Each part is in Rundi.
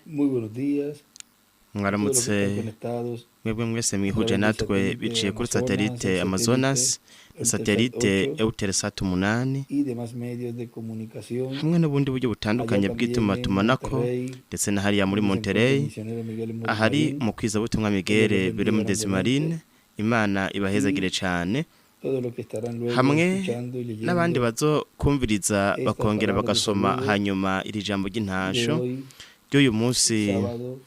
Muy buenos días a todos los que Mwaramutse están conectados mwebwe mwese a mwihuje través del natwe satélite biciye kuri Amazonas, satelite el Amazonas satélite na Eutelsat satelite 8 Eutelsat 8 y demás medios de comunicación. hamwe n'ubundi buryo Allá butandukanye también en bw'itumatumanako Monterrey, ndetse na hariya muri donde se encuentra el Monterey misionero Miguel Muros ahari Marín. mu kwizabutumwa Que Dios los Miguel bendiga Bermudez Marine. grandemente Imana ibahezagire y cyane todos los que estarán luego hamwe escuchando y n'abandi leyendo bazokumviriza estas bakongera palabras de bagasoma saludo hanyuma iri jambo de ry'intasho hoy, ry'uyu munsi sábado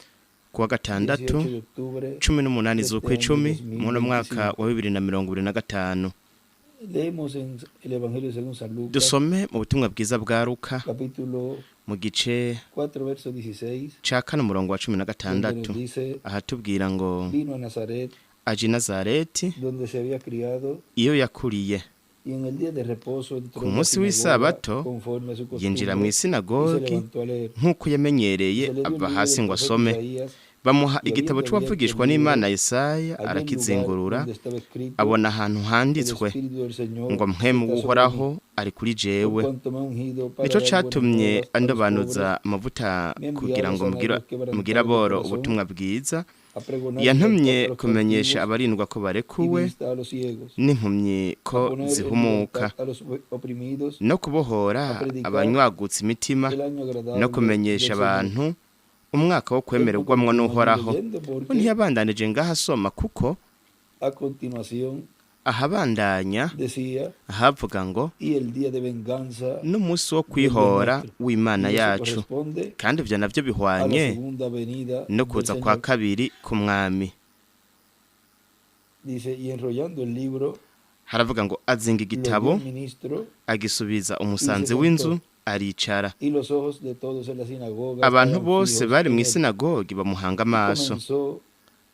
kuwa gatandatu 18 de octubre 18 de este año z'ukwicumi muri mwaka 2025. wa 2025. Leemos en el Evangelio según San Lucas, Dusome mu butumwa bwiza bwa Luka capítulo mu gice 4, verso 16, ca kane umurongo wa cumi na donde gatandatu nos dice: ahatubwira ngo Vino a Nazaret, aje i Nazareti donde se había criado, iyo yakuriye y en el día de reposo entró ku en la munsi sinagoga w'isabato conforme a su yinjira mu costumbre y se isinagogi levantó a leer. nk'uko Y yamenyereye se le dio ava el libro hasi del ngo profeta asome Isaías, bamuha y igitabo habiendo abierto c'uwavugishwa el libro, n'Imana Yesaya halló el lugar arakizingurura donde estaba escrito: abona ahantu El handitswe Espíritu del Señor ngo mpwemu está sobre w'Uhoraho mí, ari kuri por jewe cuanto me ha ungido para nico dar buenas catumye nuevas a los andobanuza pobres, amavuta me ha kugira enviado a ngo sanar los mbwire quebrantados de aboro corazón, ubutumwa bwiza a pregonar yantumye libertad a los kumenyesha cautivos abarindwa ko y barekuwe vista a los ciegos, n'impumyi a ko poner en zihumuka libertad a los oprimidos, no a kubohora predicar abanywagutse imitima el año no agradable del kumenyesha Señor. abantu umwaka wo Él no kwemererwamwo continuó allí n'Uhoraho. leyendo We porque ntiyabandanije ngaho asoma kuko a continuación ahabandanya decía: ahavuga ngo y el día de venganza n'umunsi wo del Dios kwihora nuestro. w'Imana Y eso yacu corresponde kandi ivyo navyo a la bihwanye segunda venida no del kuza kwa Señor. kabiri k'umwami. Dice: y enrollando el libro, Haravuga ngo azinga lo dio igitabo al ministro agisubiza y se umusanzi w'inzu sentó. aricara. Y los ojos de todos en la sinagoga Abantu estaban bose fijos bari en mu él. isinagogi bamuhanga Y amaso. comenzó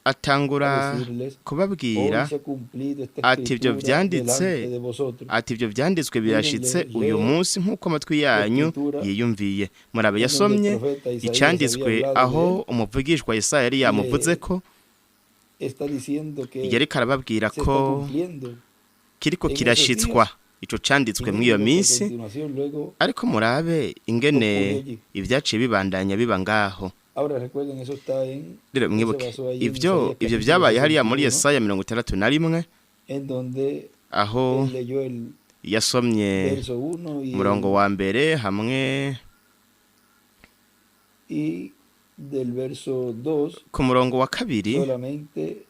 a Atangura decirles: kubabwira Hoy se ha cumplido esta ati ibyo escritura vyanditse delante de vosotros. ati ibyo vyanditswe Miren, birashitse uyu lee munsi nk'uko amatwi la yanyu escritura yiyumviye. Murabe en donde el yasomye profeta Isaías había icanditswe hablado de aho él umuvugishwa Yesaya yari y yamuvuzeko le está diciendo que yariko arababwira se está ko cumpliendo kiriko en esos kirashitswa días. ico Y canditswe miren mw'iyo lo que a minsi. continuación luego Ariko murabe ingene ocurre allí. ivyaciye bibandanya biba ngaho. Ahora recuerden, eso está en, Rero eso mwibuke pasó ahí en ivyo Isaías ivyo capítulo vyabaye hariya muri 61, Yesaya 61 en donde aho él leyó el yasomye verso 1 y umurongo el wa mbere hamwe y del verso 2 ku murongo wa kabiri solamente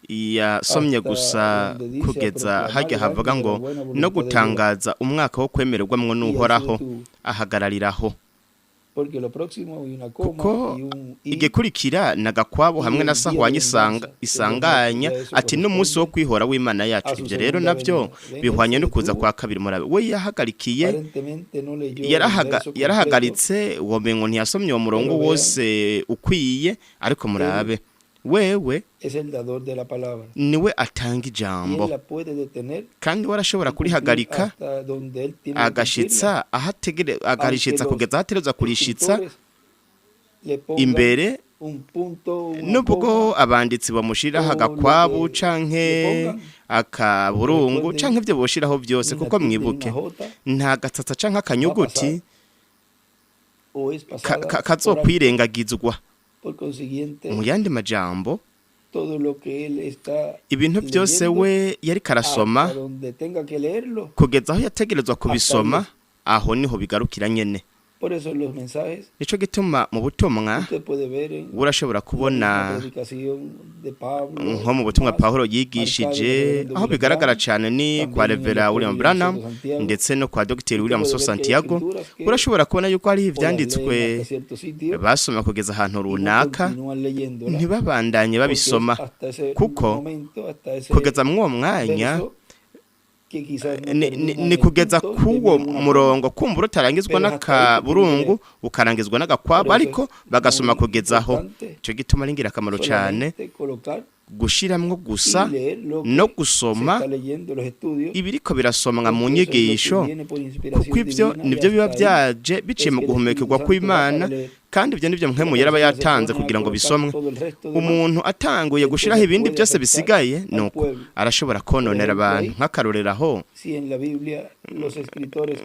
yasomye hasta gusa donde dice a kugeza proclamar hajya el año havuga de la ngo buena no voluntad de Jehová. gutangaza umwaka wo kwemererwamwo Y ahí se n'Uhoraho detuvo, ahagarariraho porque lo próximo hay una coma kuko y un y igikurikira na gakwabo y hamwe na el día de sahwanya venganza del Dios nuestro. isanganya Ya eso ati n'umunsi wo corresponde kwihora w'Imana a yacu. su Ivyo rero segunda navyo venida. Ven, él bihwanye se no kuza detuvo, kwa kabiri. Murabe we yahagarikiye aparentemente no leyó el verso completo, yarahagaritse womengo ntiyasomye uwo murongo pero vean, wose ukwiye ariko él murabe wewe es el dador de la palabra niwe atanga y él ijambo la puede detener kandi we arashobora y cumplir kurihagarika hasta donde él tiene que cumplirla, agashitsa aho aunque akarishitsa los kugeza aho ategerezwa kurishitsa escritores le pongan imbere un punto, una nubwo coma abanditsi bamushiraho o lo agakwabu que le canke pongan. akaburungu Recuerden, canke ivyo boshiraho vyose ni una kuko tilde ni una mwibuke jota nta gatsatsa canke va a akanyuguti pasar o es pasada por alto. kazokwirengagizwa. Por consiguiente, Mu yandi majambo todo lo que él está ibintu byose leyendo we yariko arasoma hasta donde tenga que leerlo, kugeza aho yategerezwa hasta ahí kubisoma es. aho niho bigarukira nyene. Por eso los mensajes Nico gituma mu butumwa usted puede ver en urashobora la misma kubona predicación de Pablo nko mu butumwa más Pawulo marcada en el yigishije reverendo aho William bigaragara Branham, cyane ni kwa también en el Revera doctor William William Branham Soto Santiago. ndetse no kwa Dr. Usted William puede So ver que hay Santiago escrituras que urashobora kubona yuko hariho o las leen ivyanditswe hasta cierto sitio basoma kugeza ahantu y no runaka continúan leyéndola, ntibabandanye porque es babisoma hasta ese kuko momento, hasta ese kugeza mw'uwo mwanya verso que quizás no ni, ni, termina en ni el kugeza punto, le k'uwo viene una coma, murongo kumbura utarangizwa pero hasta ahí que tiene que n'akaburungu leer. ukarangizwa n'agakwabo Por eso ariko es bagasoma muy kugeza aho. importante Ico gituma ari ingirakamaro cane solamente colocar gushiramwo gusa y leer lo no que se gusoma está leyendo, los estudios, ibiriko birasomwa mu porque eso es lo que nyigisho viene por kuko inspiración ivyo divina y nivyo biba hasta ahí vyaje biciye es mu que el Espíritu guhumekerwa Santo va para kw'Imana leer. Kandi ibyo nibyo mpwemu yari aba yatanze kugira ngo bisomwe. Umuntu atanguye gushiraho ibindi byose bisigaye, nuko arashobora kononera abantu. Nk'akarorero aho,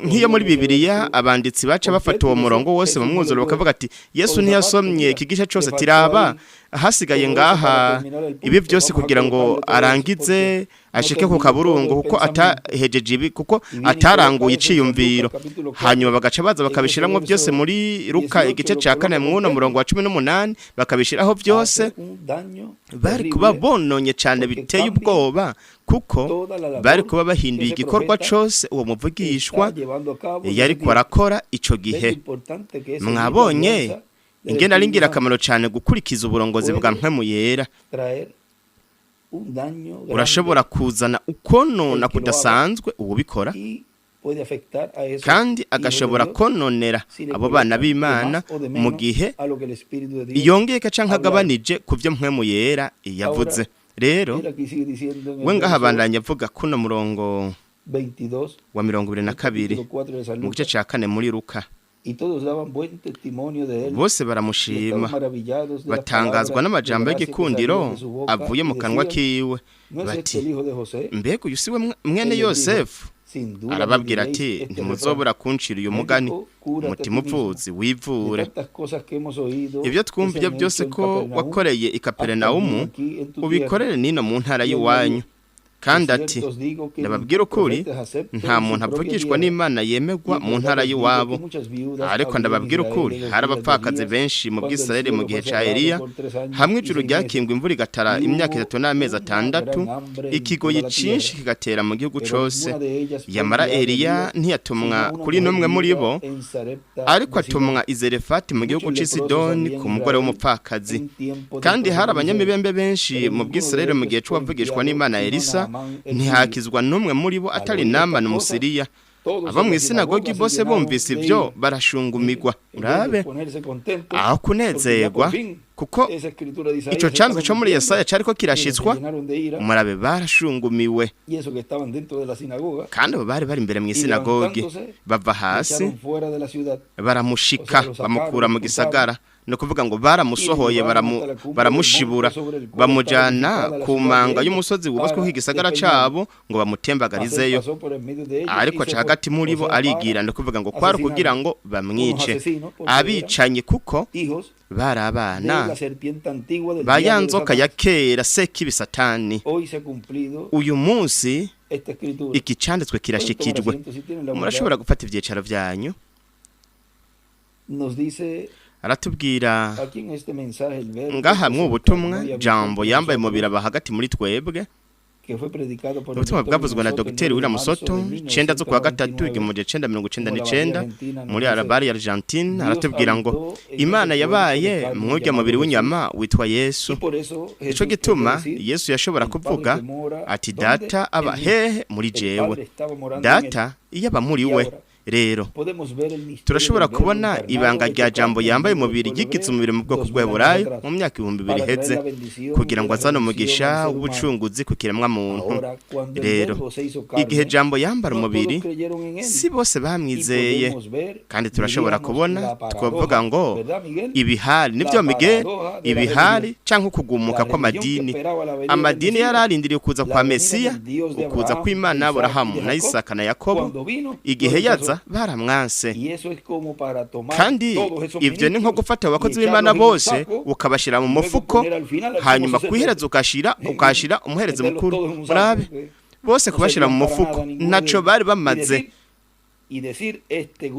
nk'iyo muri Bibiliya abanditsi baca bafata uwo murongo wose mu mwuzuro bakavuga ati: "Yesu ntiyasomye iki gice cose, tiraba hasigaye ngaha ibi byose kugira ngo arangize ashike ku kaburungu, kuko atahejeje ibi, kuko ataranguye iciyumviro." Hanyuma bagaca baza bakabishiramwo byose muri Luka igice ca 4 mwuno murongo wa 18, bakabishiraho byose. Bari kuba bononye cane biteye ubwoba, kuko bari kuba bahinduye igikorwa cose uwo muvugishwa yariko arakora ico gihe. Mwabonye ingene ari ingirakamaro cane gukurikiza uburongozi bwa Mpwemu Yera? Urashobora kuzana ukonona kudasanzwe uwubikora, kandi agashobora kononera abo bana b'Imana mu gihe yongeye canke agabanije ku byo Mpwemu Yera yavuze. Rero we ngaha abandanya avuga kuno murongo wa 22 mu gice ca 4 muri Luka: "Bose baramushima, batangazwa n'amajambo y'igikundiro avuye mu kanwa kiwe, bati: 'Mbega uyu si we mwene Yosefu?' Arababwira ati: 'Ntimuzobura kuncira uyu mugani muti: Muvuzi, wivure. Ibyo twumva ibyo byose ko wakoreye i Kaperinawumu, ubikorere nino mu ntara y'iwanyu.' Kandi ati: 'Ndababwira ukuri, nta muntu avugishwa n'Imana yemegwa mu ntara y'iwabo. Ariko ndababwira ukuri, hari abapfakazi benshi mu Bwisirayeli mu gihe ca Eliya, hamwe ijuru ryakingwa imvura igatara imyaka 3 n'amezi 6, ikigoyi cinshi kigatera mu gihugu cose. Yamara Eliya ntiyatumwa kuri n'umwe muri bo, ariko atumwa i Zerefati mu gihugu c'i Sidoni ku mugore w'umupfakazi. Kandi hari abanyamibembe benshi mu Bwisirayeli mu gihe c'uwavugishwa n'Imana Elisa, ntihakizwa n'umwe muri bo atari Namani Umusiriya.' Abo mu isinagogi bose bumvise ibyo barashungumigwa." Urabe, aho kunezerwa kuko ico canditswe co muri Yesaya cariko kirashitswa, murabe, barashungumiwe. Kandi abo bari bari imbere mu isinagogi bava hasi baramushika, bamukura mu gisagara, ni ukuvuga ngo baramusohoye, baramushibura, bamujyana ku manga y'umusozi wubatsweho igisagara cabo ngo bamutembagarizeyo. Ariko aca hagati muri bo arigira, ni ukuvuga ngo kwari kugira ngo bamwice, abicanyi, kuko bari abana ba ya nzoka ya kera, Sekibi Satani. Uyu munsi iki canditswe kirashikijwe. Murashobora gufata ivyicaro vyanyu. Aratubwira ngaha mw'ubutumwa: "Jambo yambaye umubiri aba hagati muri twebwe." Ubutumwa bwavuzwe na Dr William Soto, 9 z'ukwa gatatu 1999 muri Arabari ya Argentine. Aratubwira ngo Imana yabaye mw'urya mubiri w'inyama witwa Yesu. Ico gituma Yesu yashobora kuvuga ati: "Data aba hehe? Muri jewe." Data iyo aba muri we. Rero turashobora kubona ibanga rya Jambo yambaye umubiri, ryigitse umubiri mu bwoko bw'Eburayo mu myaka 2000 iheze, kugira ngo azane umugisha w'ubucunguzi ku kiremwa muntu. Rero igihe Jambo yambara umubiri, si bose bamwizeye. Kandi turashobora kubona, twavuga ngo ibihari nibyo, Miguel, ibihari canke ukugumuka kw'amadini. Amadini yararindiriye ukuza kwa Mesiya, ukuza kw'Imana Aburahamu na Isaka na Yakobo. Igihe yaza, baramwanse. Kandi ibyo ni nko gufata abakozi b'Imana bose ukabashyira mu mufuko, hanyuma ku iherezo ukashira umuherezi mukuru. Murabe, bose kubashyira mu mufuko, ntaco bari bamaze.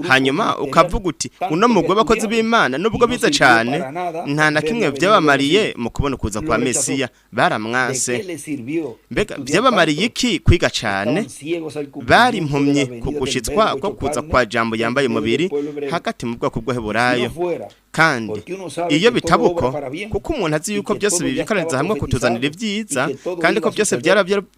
Hanyuma ukavuga uti: "Uno mugwi w'abakozi b'Imana, nubwo bize cyane, nta na kimwe byabamariye mu kubona ukuza kwa Mesiya. Baramwanse." Mbega byabamariye iki kwiga cyane? Bari impumyi ku gushitswa ko kuza kwa Jambo yambaye umubiri hagati mu bwoko bw'Abaheburayo. Kandi iyo bitabuko, kuko umuntu azi yuko byose bibikaniriza hamwe kutuzanira ibyiza, kandi ko byose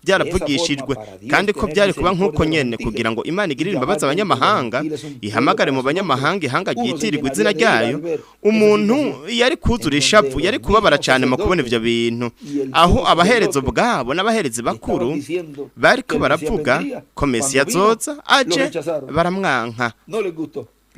byaravugishijwe, kandi ko byari kuba nk'uko nyene, kugira ngo Imana igirire imbabazi abanyamahanga, ihamagare mu banyamahanga ihanga ryitirirwa izina ryayo, umuntu yari kuzura ishavu, yari kubabara cyane mu kubona ivyo bintu, aho abahereza ubwabo n'abaherezi bakuru bariko baravuga ko Mesiya azoza, aje baramwanka.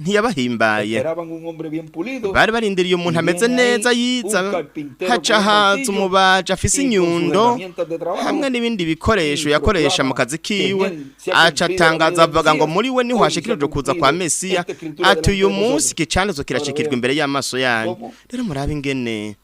Ntiyabahimbaye. Esperaban un hombre bien pulido Bari barindiriye umuntu y ameze viene ahí neza yiza, un carpintero haca con un haza martillo umubaji afise y con sus inyundo herramientas de trabajo hamwe n'ibindi bikoresho y yakoresha mu proclama kazi que en kiwe, él se ha aca cumplido la atangaza venida del avuga ngo Mesías. muri we niho Hoy se ha hashikirijwe kuza kwa cumplido Mesiya, esta escritura ati delante uyu de munsi nosotros. iki canditswe Ahora kirashikirwa vean imbere y'amaso yanyu. cómo Rero murabe ingene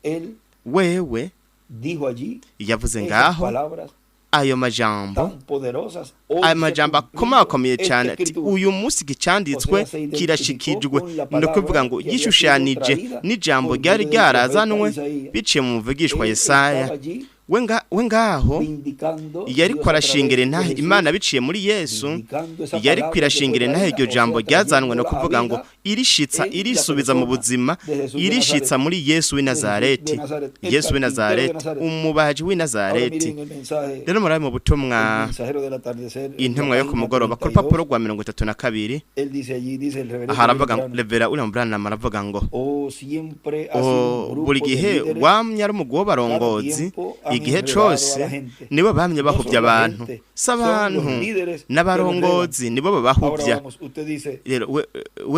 él wewe dijo allí yavuze esas ngaho palabras ayo majambo, tan poderosas. Hoy ayo se ha majambo cumplido akomakomeye esta cyane, ati escritura. uyu munsi O gicanditswe sea, se identificó kirashikijwe. con la Ni ukuvuga palabra ngo que había sido yishushanije traída n'ijambo por ryari medio del profeta ryarazanwe Isaías. biciye mu muvugishwa Él Yesaya. estaba allí We ngaho vindicando yariko Dios a través arashingira de intahe Jesús, Imana biciye muri Yesu, vindicando esa yariko palabra que fue irashingira intahe traída, iryo o jambo sea, ryazanwe, no trayéndola a kuvuga ngo vida irishitsa en la irisubiza mu persona buzima, de Jesús de irishitsa Nazaret, muri Yesu w'i de Jesús de Nazareti, Nazaret, el Yesu w'i carpintero de Nazareti, Nazaret. umubaji w'i Ahora Nazareti. miren el mensaje, Rero murabe mu el butumwa mensajero del atardecer, en la intumwa yo ku página mugoroba ku rupapuro 32, rwa 32, él dice allí, dice el reverendo aha aravuga William ngo Branham, Revera William Branham aravuga ngo oh, siempre ha sido "O, un buri grupo de gihe líderes, wamye ari umugwi cada w'abarongozi, tiempo han igihe enredado a la cose gente. nibo bamye No bahuvya son la abantu, gente, si son los abantu líderes que lo enredan. n'abarongozi nibo Ahora babahuvya. vamos, usted dice, Rero we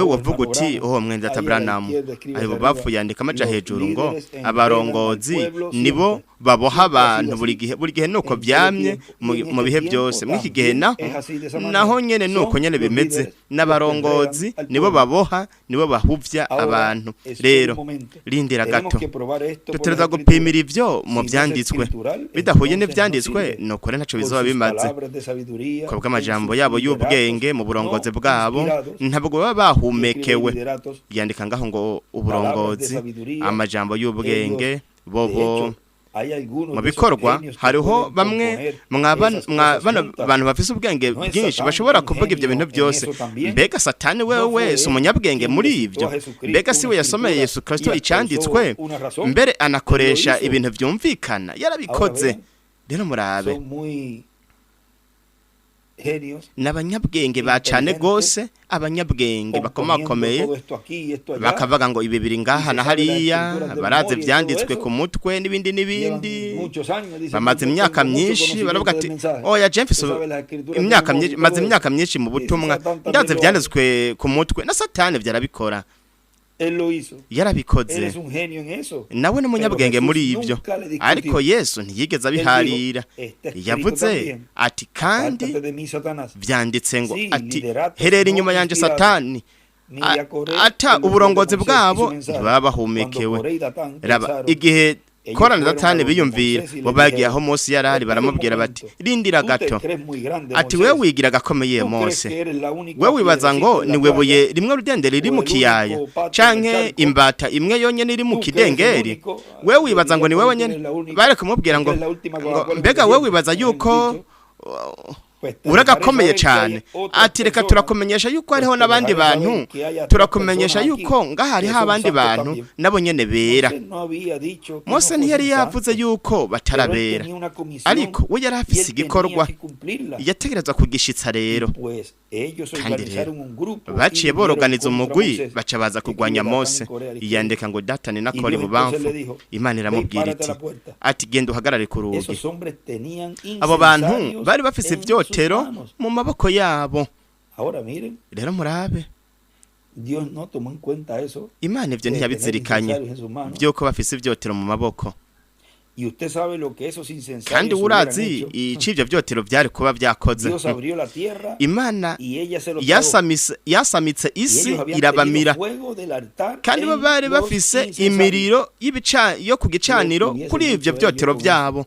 oh, wovuga hermano uti Branham, oh mwene data ahí a la Branham, izquierda escribe ayo hacia arriba, bapfu yandika amaja los hejuru ngo líderes enredan al abarongozi pueblo nibo siempre. baboha Siempre ha sido abantu buri así gihe, buri gihe nuko en todo vyamye tiempo. Y en mu este bihe tiempo byose. Mw'iki gihe también naho es así de esa naho manera. nyene nuko Son nyene los bimeze, líderes los que enredan n'abarongozi al nibo pueblo. baboha, nibo bahuvya Ahora, abantu. espere un Rero momento. rindira Tenemos gato, que probar esto por las dutegerezwa escrituras. gupimira ivyo mu Si no es vyanditswe. escritural, Bidahuye entonces no n'ivyanditswe, sirve. nukuri ntaco Por bizoba sus bimaze. palabras de sabiduría, Ku en bw'amajambo sus yabo lideratos y'ubwenge mu no burongozi bwabo inspirados, ntabwo baba y escribe bahumekewe. lideratos, Yandika ngaho ngo palabras de uburongozi, sabiduría, amajambo y'ubwenge ellos, de bobo hecho, hay algunos mu de esos bikorwa genios que hariho pueden bamwe componer mwaba esas mwa cosas bano juntas. bantu bafise ubwenge No es bwinshi Satán bashobora un kuvuga ivyo bintu genio en byose. eso también. Mbega Satani No wewe fue si él umunyabwenge quien muri le citó ivyo? a Jesucristo Mbega si una we yasomeye escritura Yesu Kristo y icanditswe, expresó una razón? mbere Él lo anakoresha hizo. ibintu vyumvikana, Ahora yarabikoze. vean, Rero murabe, son muy genios n'abanyabwenge ba cane inteligentes, gose, abanyabwenge componiendo bakomakomeye, todo esto aquí y esto allá, bakavuga ngo ibi biri y ngaha se na sabe las hariya, escrituras de barazi memoria y todo ivyanditswe eso. ku mutwe n'ibindi Llevan n'ibindi, muchos años, dicen, bamaze yo imyaka tengo mucho myinshi baravuga conocimiento del ati mensaje. oya je Se mfise sabe las escrituras de imyaka memoria myinshi, y maze todo eso. imyaka myinshi mu Y butumwa, Satán ndazi también lo hace. ivyanditswe ku mutwe, na Satani vyarabikora. Él lo hizo. Él Yarabikoze, es un genio en eso. nawe Pero n'umunyabwenge Jesús muri ivyo, nunca le ariko discutió. Yesu ntiyigeze Él dijo, abiharira. está escrito Yavuze también, ati kandi apártate de mí, Satanás. vyanditse ngo Sí, ati lideratos herera no inyuma yanje inspirados. Satani. Ni a Coré Ata en los días de uburongozi Moisés y su bwabo mensaje. ntibaba Cuando bahumekewe. Coré y Datán Raba pensaron, igihe ellos Kora na fueron a Datani donde biyumvira, Moisés y bo le bagiye dijeron, aho Mose yari ari, espera un baramubwira bati momento, rindira tú te gato, crees muy grande, ati wewe Moisés, wigira agakomeye tú crees Mose, que eres la única we wibaza ngo piedrecita en la ni webuye playa rimwe rudende riri o mu el kiyaya único pato en el canke charco, imbata imwe yonyene iri mu tú crees el kidengeri, único, we le wibaza diría ngo ni por wewe ahí, tú nyene. eres la única, Bari kumubwira tú ngo eres la última ngo Coca-Cola en el mbega we desierto, wibaza en el yuko dicho, pues te dejaré uragakomeye saber que hay cane, otras ati reka personas, turakumenyesha yuko pues hariho te n'abandi dejaré saber bantu, que hay otras turakumenyesha personas aquí yuko ngaha que hariho son abandi santos bantu también. nabo nyene bera. Moisés no había dicho que no Mose ntiyari fuesen yavuze santos, yuko pero él batarabera, tenía una comisión ariko we yari y afise él tenía igikorwa que cumplirla. yategerezwa kugishitsa. Y Rero pues ellos kandi rero organizaron un grupo y baciye vinieron boroganiza contra umugwi, Moisés. baca baza Escribe kurwanya Datán y Mose. Coré a la izquierda. Yandika ngo Datani na Y Kore Dios entonces ibubamfu. le dijo, Imana ve y iramubwira párate a iti la puerta. ati genda uhagarare ku rugi. Esos hombres tenían Abo bantu incensarios bari bafise en sus ivyotero manos. mu maboko yabo. Ahora miren, Rero murabe, Dios no tomó en cuenta eso Imana ivyo de tener ntiyabizirikanye incensarios en sus manos. vyuko bafise ivyotero mu maboko. Y usted sabe lo que esos Kandi incensarios hubieran urazi hecho. ico ivyo vyotero vyari kuba vyakoze. Dios abrió la tierra Imana y ella se los tragó. yasamitse Y isi ellos habían tenido irabamira, fuego del altar kandi bo en bari los bafise incensarios. imiriro yo ku Lo gicaniro hubiesen kuri ivyo hecho ellos vyotero con eso. vyabo.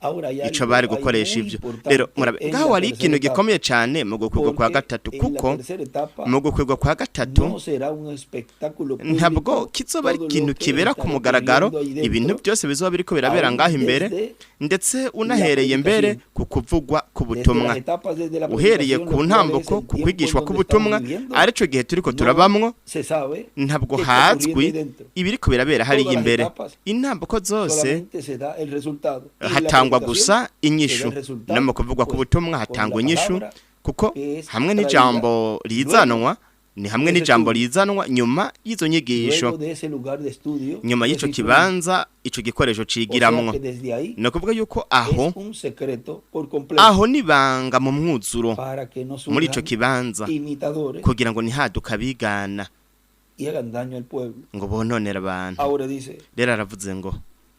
Ahora hay Ico algo bari ahí gukoresha muy ivyo. Rero importante murabe en ngaho la hari tercera ikintu etapa, gikomeye cane mu gukwegwa kwa porque gatatu, en la kuko tercera etapa mu gukwegwa kwa gatatu no será un espectáculo ntabwo público kizoba ari todo ikintu lo que kibera ku estará mugaragaro, ocurriendo ahí ibintu dentro, byose bizoba biriko birabera aún ngaho imbere, desde ndetse la unahereye mbere predicación, ku kuvugwa desde k'ubutumwa, las etapas, desde la uhereye predicación, ku lo cual es ntambuko el ku tiempo en kwigishwa donde estamos k'ubutumwa, viviendo, arico gihe turiko no turabamwo, se sabe ntabwo qué está ocurriendo hazwi ahí dentro. ibiriko birabera hariya Todas las imbere. etapas Intambuko zose solamente se da el resultado. Y en la hatangwa predicación gusa se da inyishu, el resultado, no mu kuvugwa pues k'ubutumwa con hatangwa la inyishu, palabra kuko que es hamwe traída n'ijambo luego rizanwa Ni hamwe ese n'ijambo estudio. rizanwa nyuma y'izo nyigisho. Luego de ese lugar de estudio, Nyuma ese y'ico instrumento. kibanza ico gikoresho O sea cigiramwo. que desde ahí Ni ukuvuga yuko aho es un secreto por completo aho nibanga mu mwuzuro para que no muri ico surjan kibanza imitadores kugira ngo ntihaduke abigana y hagan daño al pueblo. ngo bononere abantu. Ahora dice, Rero aravuze ngo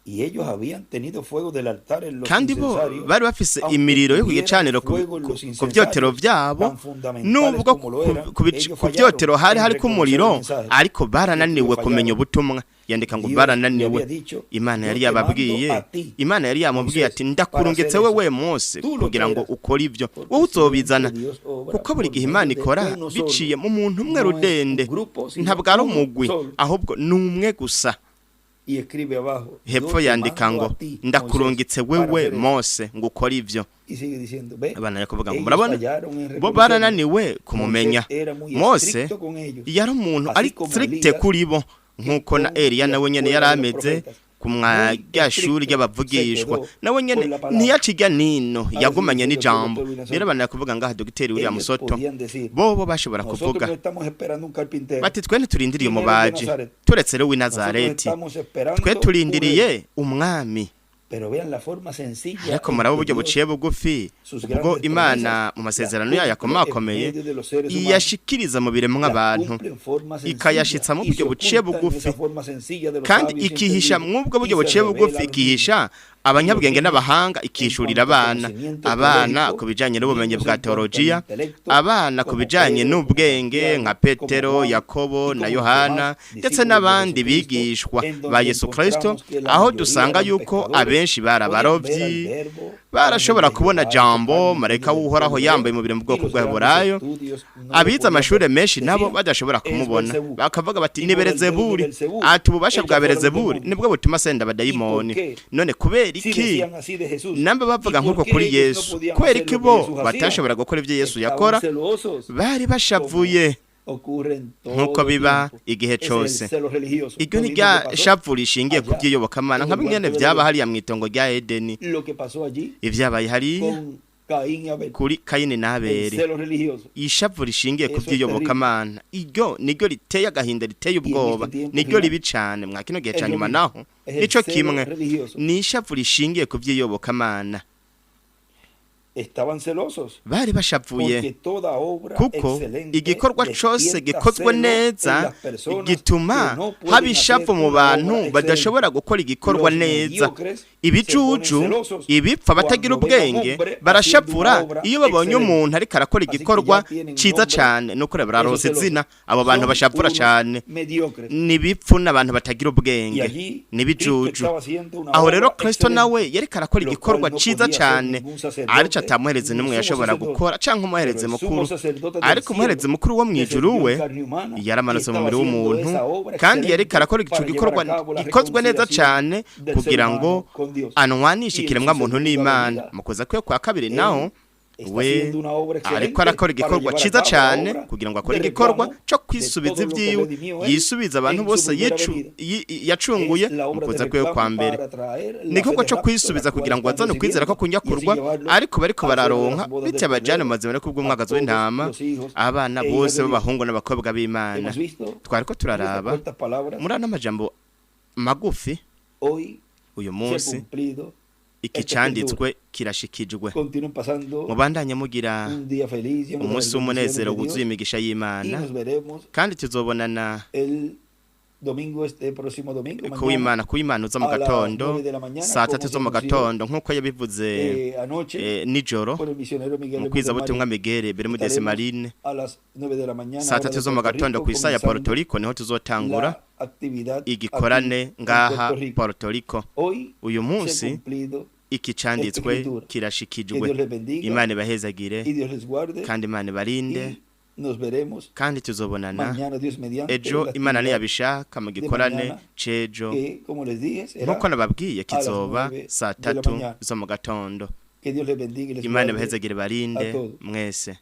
y ellos habían tenido fuego del altar en los kandi bo incensarios, bari bafise aunque imiriro yo ku tuvieran gicaniro ku fuego en ku- los ku incensarios, vyotero vyabo tan fundamentales nubwo como lo eran, ellos ku fallaron vyotero hari en hariko reconocer el umuriro mensaje. ariko barananiwe Ellos kumenya fallaron. ubutumwa. Yandika ngo Dios le barananiwe. había dicho, Imana yo yari te mando yababwiye, a ti, Imana yari yamubwiye Moisés, ati para ndakurungitse hacer eso. wewe Mose Tú lo kugira ngo traerás. ukore ivyo, Porque wowe uzobizana, siempre Dios obra kuko buri por gihe Imana medio de ikora uno solo. biciye mu muntu umwe No es un rudende, grupo, sino ntabwo ari uno umugwi solo. ahubwo ni umwe gusa. Y escribe abajo, yo Hepfo te yandika mando ngo a ti, Moisés, ndakurungitse para wewe hacer eso. Mose ngo ukore ivyo. Y sigue diciendo, ve, Abana yakuvuga ngo ellos murabona fallaron en bo reconocerlo. barananiwe kumumenya. Moisés era muy Mose estricto con ellos, yari umuntu así ari como strict Elías, kuri bo nk'uko na con Eliya la nawe nyene escuela yari de los ameze profetas, ku mwa muy rya shuri estricto se ry'abavugishwa quedó nawe nyene con la palabra. ntiyacirya nino Ahora yagumanye sigue diciendo n'ijambo. el doctor William Rero Soto, abana yakuvuga ngaha Dogiteri William ellos Soto podían decir, bobo bashobora nosotros kuvuga no estamos esperando un carpintero, bati twe ntiturindiriye primero de umubaji Nazaret, turetse rero w'i nosotros Nazareti, estamos twe esperando un rey. turindiriye umwami. Pero vean la forma sencilla Ariko en muraba que uburyo Dios buciye bugufi sus ubwo grandes Imana promesas mu las masezerano yayo cumple en akomakomeye medio de los seres humanos. iyashikiriza mu biremwa Las abantu cumple en forma sencilla ikayashitsa mu y buryo se buciye oculta en bugufi esa forma sencilla de los kandi sabios y ikihisha entendidos mw'ubwo buryo y se buciye revela bugufi a los niños. ikihisha Y los abanyabwenge niños, n'abahanga en ikishurira cuanto a abana conocimiento abana teológico, ku bijanye n'ubumenyi niños bwa en cuanto al teologiya intelecto, abana ku como bijanye Pedro, como n'ubwenge Santiago, nka como Petero, Juan y Yakobo na como los Yohana demás ndetse discípulos de n'abandi Jesucristo, bigishwa en ba donde Yesu Kristo encontramos que la aho mayoría dusanga eran yuko pescadores, abenshi bari podían ver al abarovyi verbo, al ángel barashobora de kubona Jehová en su jambo carne marayika venido del w'Uhoraho pueblo yambaye hebreo, umubiri mu y bwoko los grandes bw'Abaheburayo estudios no lo abize podían amashure ver. menshi nabo Decían, badashobora es kumubona Belcebú. bakavuga bati Y ni por el dedo de Belezebuli Belcebú ati ububasha echa bwa fuera los Belezebuli demonios. nibwo butuma asenda ¿Y por abadayimoni. qué? None kubera Si iki decían así de Jesús, namba ¿y bavuga por nk'uko qué kuri ellos no Yesu podían kubera hacer iki lo que bo Jesús hacía? batashobora gukora ivyo Yesu Estaban yakora celosos, bari como bashavuye ocurre en nk'uko todo biba tiempo. igihe Ese es el cose. celo religioso. Iryo Lo ni mismo rya que pasó shavu rishingiye ku allá by'iyobokamana en nka el bimwe huerto del vyaba Edén. hariya mw'itongo rya Edeni Lo que pasó allí ivyabaye hariya con Caín y Abel, kuri Kayini el n'Abeli celo religioso. ishavu rishingiye ku Eso es terrible. by'iyobokamana iryo niryo riteye agahinda riteye Y en ubwoba este tiempo niryo final ribi cane mwa kino gihe es ca lo nyuma mismo. naho Es el nico celo kimwe religioso. ni ishavu rishingiye ku by'iyobokamana. Estaban celosos Bari bashavuye porque toda obra kuko excelente igikorwa cose despierta gikozwe celo en neza las personas que gituma no haba pueden hacer ishavu mu una bantu obra excelente. badashobora gukora igikorwa Los neza. mediocres se ponen Ibicucu celosos ibipfa batagira cuando ven a un ubwenge hombre haciendo una barashavura obra iyo babonye excelente. umuntu ariko arakora Así que igikorwa ya tienen ciza nombre cane nuko esos bararonse celosos. izina abo bantu Son bashavura unos cane mediocres. ni ibipfu n'abantu batagira Y ubwenge allí Cristo n'ibijuju. estaba haciendo una Aho rero obra Kristo excelente, nawe yariko arakora lo cual igikorwa no ciza podía hacer cane ningún arico sacerdote atamuhereze ni n'umwe sumo yashobora sacerdote. gukora canke Pero umuhereze el sumo mukuru sacerdote del ariko umuhereze cielo mukuru wo mw'ijuru descendió we en carne humana y yaramanutse mu estaba mubiri haciendo w'umuntu esa obra kandi yariko excelente arakora ico para llevar gikorwa a cabo la gikozwe neza reconciliación cane del ser kugira ngo humano con Dios. anwanishe Y en su ikiremwa muntu segunda n'Imana. venida, Mu kuza kwiwe kwa kabiri él naho está we haciendo una obra ariko excelente arakora para igikorwa llevar a ciza cabo la cane obra kugira ngo akore de igikorwa reclamo co de kwisubiza todo lo que ivyiwe redimió él yisubiza abantu en su bose primera venida. yacunguye Es la mu obra de kuza kwiwe kwa reclamo mbere para traer ni la fe igikorwa de co rapto, la kwisubiza cual kugira ngo están azane ukwizera ko recibiendo, y así kunyakurwa llevarlos ariko bariko al celo de las bararonka bodas del bityo abajane mu Cordero mazima no a kubw'umwagazi todos w'intama los hijos abana e hijas bose de Dios. b'abahungu n'abakobwa b'Imana. Hemos visto Twariko en estas turaraba cortas palabras, muri ano majambo magufi hoy uyu se ha munsi cumplido iki esta escritura. canditswe kirashikijwe. Continúen pasando Mubandanye mugira un día feliz, lleno de umunsi las bendiciones w'umunezero de wuzuye Dios, imigisha y y'Imana nos veremos kandi tuzobonana el domingo, este próximo domingo, mañana, ku w'Imana uza mu a las gatondo 9 de la mañana, saa como tatu se zo mu anunció gatondo nk'uko yabivuze anoche nijoro por el misionero Miguel mu Bermúdez kwizabutumwa Marín. Miguel Bermúdez Estaremos Marine a las 9 de la mañana, saa hora tatu de zo mu Puerto gatondo Rico, ku isaha ya Puerto comenzando Rico niho tuzotangura la actividad aquí igikorane en ngaha Puerto Rico. Puerto Rico. Hoy Uyu se ha munsi cumplido iki esta canditswe escritura. Que kirashikijwe. Dios les bendiga Imana ibahezagire y Dios les guarde kandi Imana ibarinde y nos veremos kandi tuzobonana mañana, Dios mediante, en ejo la Imana actividad niyabishaka mu de gikorane mañana c'ejo que, como les dije, será nk'uko nababwiye a las kizoba 9 saa de la tatu mañana. zo mu gatondo. Que Dios les bendiga y les Imana guarde ibahezagire a barinde todos. mwese.